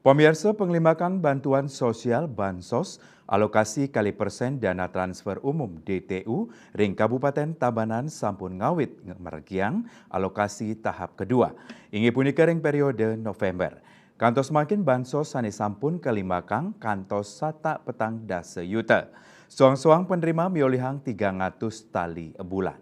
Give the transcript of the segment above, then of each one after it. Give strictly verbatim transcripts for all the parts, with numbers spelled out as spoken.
Pamiarsa, panglimbakan bantuan sosial, bansos, alokasi kalih persen dana transfer umum, D T U, ring Kabupaten Tabanan sampun ngawit margiang alokasi tahap kedua, inggih punika ring periode November. Kantos mangkin bansos sane sampun kalimbakang kantos satak petang dasa yuta. Soang-soang penerima miolihang tigang atus tali bulan.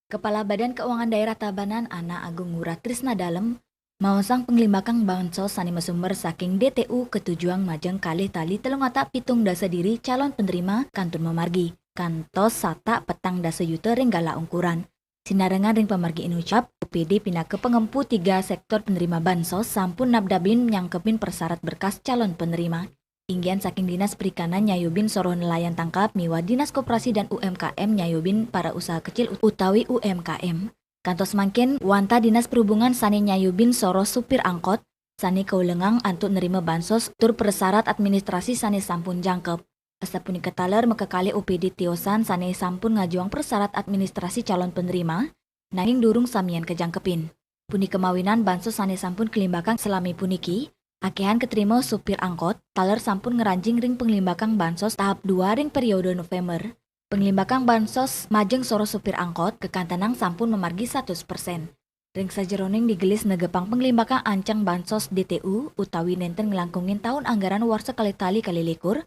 Kepala Badan Keuangan Daerah Tabanan, Ana Agung Ngurah Trisna Dalem, maosang panglimbakang bansos sane masumber saking D T U katujuang majeng kalih tali telung atak pitung dasa diri calon penerima kantun mamargi kantos satak petang dasa yuta ring galah ungkuran. Sinarengan ring pamargi inucap, O P D pinaka pangempu tiga sektor penerima bansos sampun nabdabin nyangkepin persarat berkas calon penerima. Inggihan saking Dinas Perikanan nyayubin soroh nelayan tangkap miwah Dinas Koperasi dan U M K M nyayubin para usaha kecil utawi U M K M. Kantos mangkin, wantah Dinas Perhubungan sane nyayubin soroh supir angkot sane kaulengang antuk nerima bansos tur persarat administrasi sane sampun jangkep. Asapunika taler makakalih O P D tiosan sane sampun ngajuang persarat administrasi calon penerima, nanging durung samian kajangkepin. Punika mawinan bansos sane sampun kalimbakang salami puniki, akehan katrima supir angkot, taler sampun ngranjing ring panglimbakang bansos tahap dua ring periode November. Panglimbakang bansos majeng soroh supir angkot kakantenang sampun mamargi satus persen. Ring sajeroning digelis negepang panglimbakang anceng bansos D T U utawi nenten nglangkungin taun anggaran warsa kalih tali kalih likur,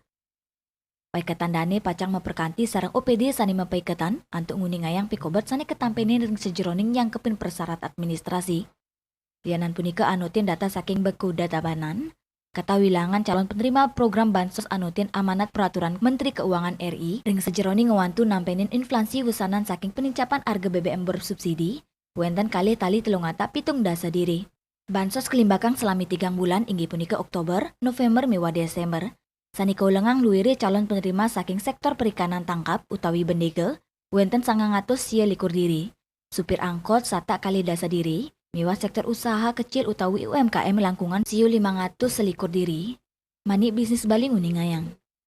paiketan dane pacang maprakanti sareng O P D sane mapaiketan antuk nguningayang pikobet sane katampenin ring sajeroning nyangkepin persarat administrasi. Lianan punika, anutin data saking Bekuda Tabanan, katawilangan calon penerima program bansos anutin amanat peraturan Menteri Keuangan R I ring sajeroning ngwantu nampenin inflasi wusanan saking penincapan arga B B M bersubsidi, wenten kalih tali telung atak pitung dasa diri. Bansos kalimbakang salami tigang bulan, inggih punika Oktober, November, miwah Desember. Sane kaulengang luire calon penerima saking sektor perikanan tangkap utawi bendega, wenten sangang atus sia likur diri. Supir angkot satak kalih dasa diri, miwah sektor usaha kecil utawi U M K M langkungan siu limang atus selikur diri. Mani Bisnis Bali nguningayang.